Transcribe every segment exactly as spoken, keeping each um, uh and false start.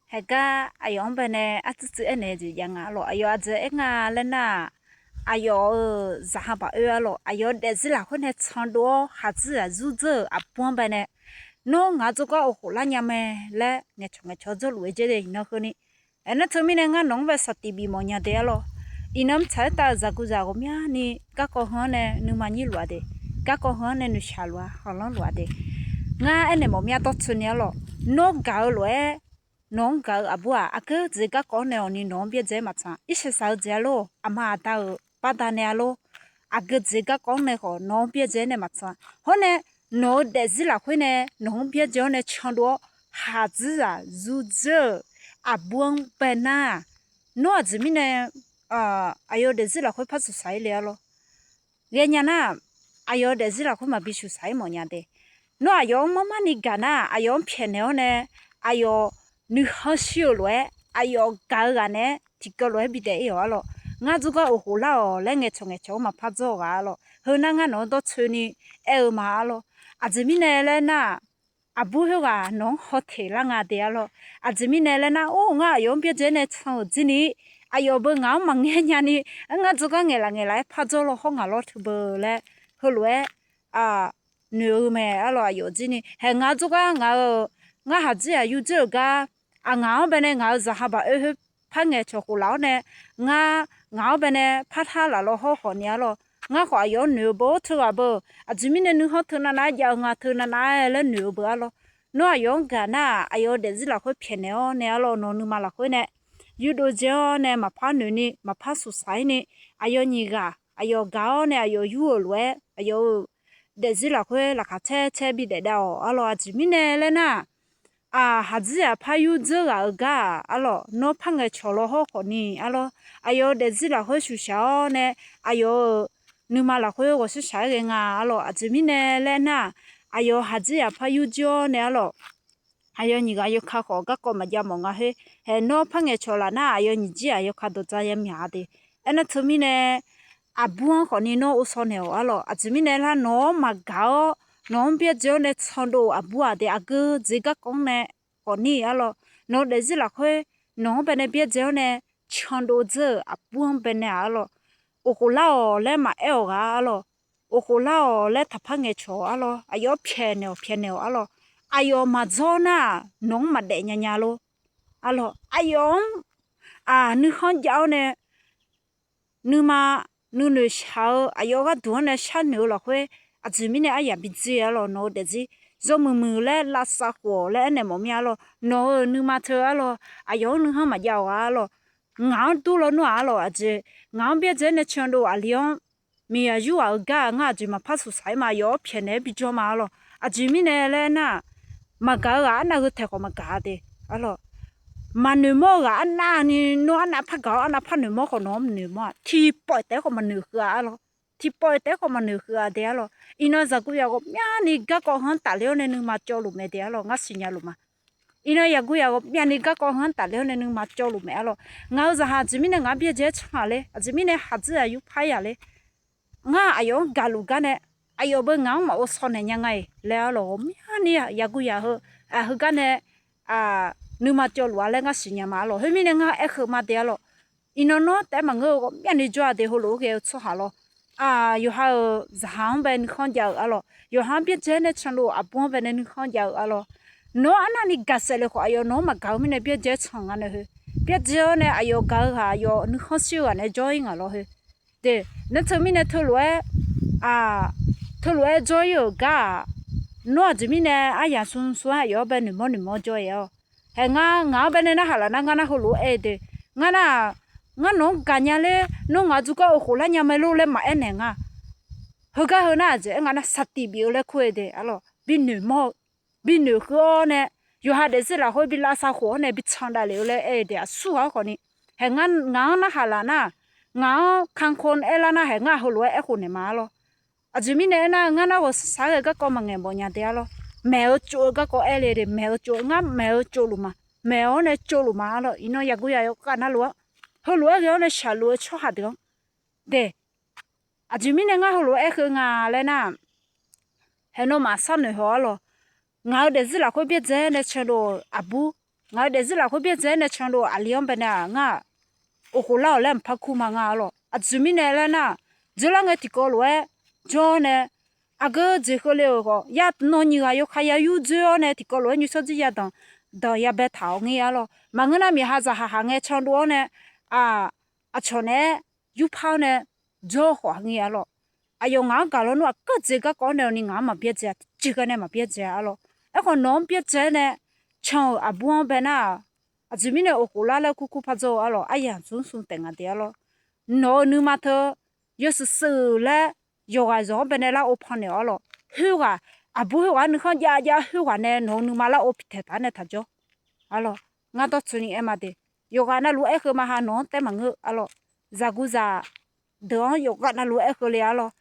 Haeqgar aqyawf-anr bae nae artsuir tsuir aernaeq jeq jav nga arlawq. Aqyawf aqjeq aer nga laer nar-aq, aqyawf-euq zaqkhav baq oe arlawq. Aqyawf-euq daefzir lafkhoer nae candov-awr khaqdzerzaq zurdzeur-euq aqbur-anr bae nae, nawr ngaq-anr jawrgar of khof lar nya mae laer ngaeqcawq ngaeqcawq dzawrluf-eu jeq de iqnan heuni. Aernar teumirnae ngar nawq-anr bae saqtiq bif mawf nya de arlawq. Iqnan mrtsaq-aer tav-euq zaqguq zaq ghawqmyani garkawv heu-anr nae nuima nyir luf-a de, garkawv heu-anr nae noeqshaq luf-a, khanqlanr luf-a de. Ngar aernaeq mawf mya dawrtsoeni arlawq. Nawr gaq-eu lof-aer nawq-anr gaq-eu aqbur-aq, aqgeu jeq garkawv-anr nae awqni nawq-anr byaerdzae-aer maqtsan. Irsaq saq-eu jeq arlawr, aqma aqda-euq baqda nae arlawr, aqgeu jeq garkawv-anr nae khawf nawq-anr byaerdzae-aer nae maqtsan. Hawr nae nawq-eu daefzir lafkhoer nae nawq-anr byaerdzae-awr nae candov-awr khaqdzerzaq zurdzeur-euq aqbur-anr bae nar-aq, nawr aqjeq mirnae aqyawf daefzir lafkhoer par shuqsaq-ir le arlawr. Ghaenya nar-aq, aqyawf daefzir lafkhoer maqbi shuqsaq-ir mawf nya de. Nawr aqyawf-anr marmarni gaq nar-aq, aqyawf-anr pyaeqnaeq-awr nae aqyawf nuikhanr shir-euq lof-aer aqyawf gaq-eu ghaq naeq-aer tiqkawv lof-aer bidaef-ir-awq arlawq. Ngar jawrgar of khof lar-awq laer ngaeqcawq ngaeqcawq-anr maqpar dzawr-eu ghaq arlawq. Heu nar ngar nawq-anr dawrtsoeni aer-eu ma arlawr. Aqjeq mirnae laer nar-aq, aqbur khoerghaq nawq-anr hawteq lar nga de arlawr. Aqjeq mirnae laer nar, or ngar aqyawf-anr byaerdzae-aer nae can-euq jir ni, aqyawf beu ngaq-anr maqngaer nyani, ngar jawrgar ngaeqlaf ngaeqlaf-aer par dzawr law hawr ngaq lawr teu beu laer heulof-aer noeq-eu mae arlawq. Aqyawf jir ni haeq ngaq jawrgar ngaq-euq ngar haqdzerzaq yurdzeur-euq gar aqngaq-anr bae nae ngaq-euq zaqkhav baq oe khoer par ngaeqcawq khof laf-awr nae, ngar ngaq-anr bae nae par tar laf law hawr khawf ni arlawq. Ngar khawf aqyawf-anr noeq-eu beu teughaq beu, aqjeq mirnae nuikhanr teu navnav-aer jav-eu nga teu navnav-aer laer noeq-eu beu arlawr. Nawr aqyawf-anr gaq nar-aq, aqyawf-euq daefzir lafkhoer pyaeqnaeq-awr nae arlawr, nawq-eu nuima lafkhoer nae yurdov dzae-awr nae maqpar noeq ni maqpar shuqsaq-ir ni, aqyawf nyiq ghaq aqyawf gaq-awr nae aqyawf yur-euq lof-aer aqyawf-euq daefzir lafkhoer laqkhaq caer caer bidaef dav-awq arlawq. Aqjeq mirnae laer nar-aq, haqdzerzaq par yurdzeur ghaq-euq gar-aq arlawq, nawr par ngaeqcawq law hawr khawf ni arlawr, aqyawf-euq daefzir lafkhoer shuqshaq-awr nae aqyawf-euq nuima lafkhoer ghawqshaq shaq-aer ghae nga arlawq. Aqjeq mirnae laer nar-aq, aqyawf haqdzerzaq par yurdzeur-awr nae arlawq, aqyawf nyiq ghaq yawkaq khawf garkawv maqjav mawf nga khoer, haeq nawr par ngaeqcawq laf nar-aq, aqyawf nyiq jir-aq yawkaq dawqdzaq yamyaq-a de. Aernar teumirnae aqbur-anr khawf ni nawr ovshaw naeq-awq arlawq. Aqjeq mirnae lar nawq-anr maqgaq-awr nawq-anr byaerdzae-awr nae candov-euq aqbur-aq de, aqgeu jeq garkawv-anr nae khawf ni arlawq, nawq-eu daefzir lafkhoer nawq-anr bae nae byaerdzae-awr nae candov dzeur-euq aqbur-anr bae nae-aq arlawq, of khof lar-awq laer maqaer-awq ghaq arlawq, of khof lar-awq laer taqpar ngaeqcawq-awq arlawr, aqyawf-anr pyaeqnaeq-awq pyaeqnaeq-awq arlawq. Aqyawf maqdzawr nar-aq nawq-anr maqdaef nyanya lor arlawq. Aqyawf-anr nuikhanr jav-awr nae nuima nuinoeq shaq-eu aqyawf gharduq-anr nae sharnoeq-eu lafkhoer, aqjeq mirnae aryaq bi dzoer arlawq. Nawq-eu daefzir yawmuiq muiq laer lavsav khof-awq laer aernaeq mawf mir arlawq. Nawq-euq nuima teu arlawq, aqyawf-anr nuikhanr maqjav-awq ghaq arlawq. Ngaq-anr dur lawnmr-aq arlawq, aqjeq ngaq-anr byaerdzae-awr nae candov aqli-anr miqyaq yur ghaq-eu gar-aq, ngar aqjeq maqpar shuqsaq-ir ma, aqyawf-anr pyaeqnaeq-aer bijawr ma arlawq. Aqjeq mirnae laer nar-aq, maqgaq-eu ghaq arnav heu taeq khawf maqgaq-a de arlawq. Maqnoeq mawr-eu ghaq arnavni nawr arnav par gaq-awr arnav par noeq mawr khawf nawq-anr noeq mawr-aq, tiqpawf-iq taef-aer khawf maqnoeq huiq-a arlawq. Tiqpawf-iq taef-aer khawf maqnoeq huiq-a de arlawq. Iqnan zaqguq yaq ghawqmyani garkawv heu-anr tafler-awr nae nuima cawv luf mae de arlawq, ngar siqnya luf ma. Iqnan zaqguq yaq ghawqmyani garkawv heu-anr tafler-awr nae nuima cawv luf mae arlawq. Ngaq-euq zaqhaq aqjeq mirnae ngaq-anr byaerdzae-aer canghaq ler, aqjeq mirnae haqdzerzaq yur par yaq ler. Ngar aqyawf-anr gaqluf gar nae, aqyawf beu ngaq-anr maqghov shaw naeq nya nga-iq laer arlawq, ghawqmyani zaqguq yaq heu, heugar nae nuima cawv luf-a laer ngar siqnya ma arlawq. Khoermirnae ngar aerkheuv ma de arlawq. Iqnan nawr taef-aer maqngeur-eu ghawqmyani jawr-a de, heulof-aer ghae-eu tsawrhaq lawr. Yawqha-euq zaqhaq-anr bae nuikhanr jav-euq arlawq, yawqha-anr byaerdzae-aer nae candov aqbur-anr bae nae nuikhanr jav-euq arlawq. Nawr arnavni gaqsaef le khawf aqyawf nawq-anr maqgaq-eu mirnae byaerdzae-aer can nga nae heu. Byaerdzae-awr nae aqyawf gaq-eu ghaq aqyawf nuikhanr shir-eu ghaq nae jawr-ir ngaq lawr heu. De, nar teumirnae teulof-aer, teulof-aer jawr-ir-euq gar-aq, nawr aqjeq mirnae aryaq smr smr-aer aqyawf-anr bae noeqmawr noeqmawr jawr-ir-awq. Haeq ngar ngaq-anr bae nae narhaq laf nar ngar nar heulof-aer aer-eu de. Ngar nar, ngar nawq-anr gaqnya ler, nawr ngaq-anr jawrgar of khof lar nya mae lor laer maqaer naeq nga. Heugar heu nar aqjeq aer nga nar saqtiq bif-eu laer kur-eu de arlawq. Binoeq mawr-eu, binoeq huiq-awr nae, yawqha daefzir lafkhoer bi lavsav khof-awr nae bi can davlef-eu laer aer-eu de, aqsur ghaq-anr khawf ni. Haeq ngar ngaq-anr narhaq laf nar, ngaq-anr kankawr aerlar nar haeq ngar heulof-aer aerkhof naeq ma arlawr. Aqjeq mirnae aernar ngar nar ghawqshaq shaq-aer ghae garkawv maqngaeq mawf nya de arlawr. Maeq-eu tsov-eu garkawv aer le de, maeq-eu tsov, ngar maeq-eu tsovluf ma, maeq-awr nae tsovluf ma arlawr. Iqnan zaqguq yaq yawkhav navluf-anr, heulof-aer ghae-awr nae shaqluf-eu tsawrhaq deuq-anr de. Aqjeq mirnae ngar heulof-aer aerkheuv nga laer nar, haeq nawmaf sharnoeq haw arlawq. Ngaq-euq daefzir lafkhoer byaerdzae-aer nae candov-euq aqbur, Ngaq-euq daefzir lafkhoer byaerdzae-aer nae candov aqli-anr baenae-aq ngar-aq, of khof lar-awq laer maqpar kur ma nga arlawr. Aqjeq mirnae laer nar, dzeurlar ngae tiqkawv lof-aer jawr-awr nae, aqgeu jeq keuvle-euq khawf, ya nawnyuiq ghaq yawkaq ya yur dzoer-awr nae tiqkawv lof-aer nymrshawr dzir ya danq danq ya baetaq-awq ngir arlawr. Maqngeur nar, miqha zaqhaq haq ngae candov-awr nae, aqcawq naeq-aer yurpar-awr nae jawr khawf ngir arlawr. Aqyawf ngaq-anr gaq lawnmr aqkar dzae garkawv-anr nae-awq ni ngaq-anr maqbyaerdzae-a, tiqjeq gar nae maqbyaerdzae arlawr. Aerkhawf nawq-anr byaerdzae-aer nae can-euq aqbur-anr bae nar-aq, aqjeq mirnae of khof lar laer kurkur par dzawr-eu arlawr. Aryamq smr smr taef nga de arlawr. Nawq-euq nuima teu yawshuif shuif laer yawqghaq zawq-anr baenae lar ov pan naeq-awq arlawr. Khoerghaq, aqbur khoerghaq-anr nuikhanr jav jav khoerghaq nae nawq-euq nuima lar ov pitaeq taq-awr nae taqjawr arlawr. Ngar dawrtsuini aer ma de. Yawqghaq navluf aerkheu ma ha nawq-anr taef maqngeur arlawr. Zaqguq zaq deuq-anr yawqghaq navluf aerkheu le arlawr.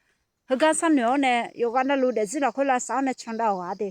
Heugar sharnoeq-awr nae yawqghaq navluf daefzir lafkhoer lavsav-awr nae candav-awq ghaq-a de.